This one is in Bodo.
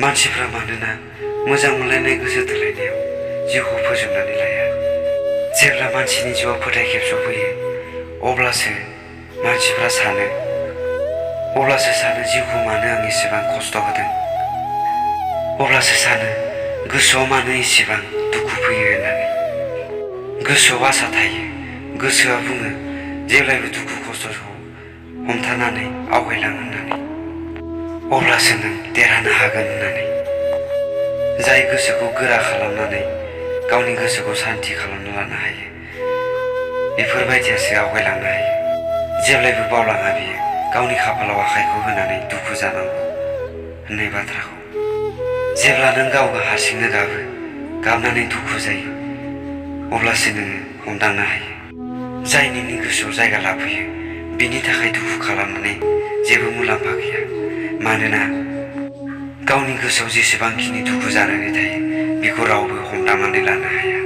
मानसिफ्रा मानोना मोजां मोनलायनाय गोसो थोलायनायाव जिउखौ फोजोबनानै लाया। जेब्ला मानसिनि जिउआव फोथायखेब सफैयो अब्लासो मानसिफ्रा सानो जिउखौ मानो आं एसेबां खस्थ' होदों। अब्लासो सानो गोसोआव मानो एसेबां दुखु फैयो होननानै। गोसोआव आसा थायो, गोसोआ बुङो जेब्लायबो दुखु खस्थ'खौ हमथानानै आवगायलां होननानै। अब्लासो नों देरहानो हागोन होननानै। जाय गोसोखौ गोरा खालामनानै गावनि गोसोखौ सान्थि खालामना लानो हायो बेफोरबायदियासो आवगायलांनो हायो। जेब्लायबो बावलाङा बियो गावनि खाफालाव आखाइखौ होनानै दुखु जानांगौ होननाय बाथ्राखौ। जेब्ला नों गावबो हारसिंनो गाबो, गाबनानै दुखु जायो, अब्लासो नोङो हमदांनो हायो जाय नोंनि गोसोआव जायगा लाफैयो बिनि थाखाय दुखु खालामनानै जेबो मुलाम्फा गैया। मानोना गावनि गोसोआव जेसेबांखिनि दुखु जानानै थायो बेखौ रावबो हमदांनानै लानो हाया।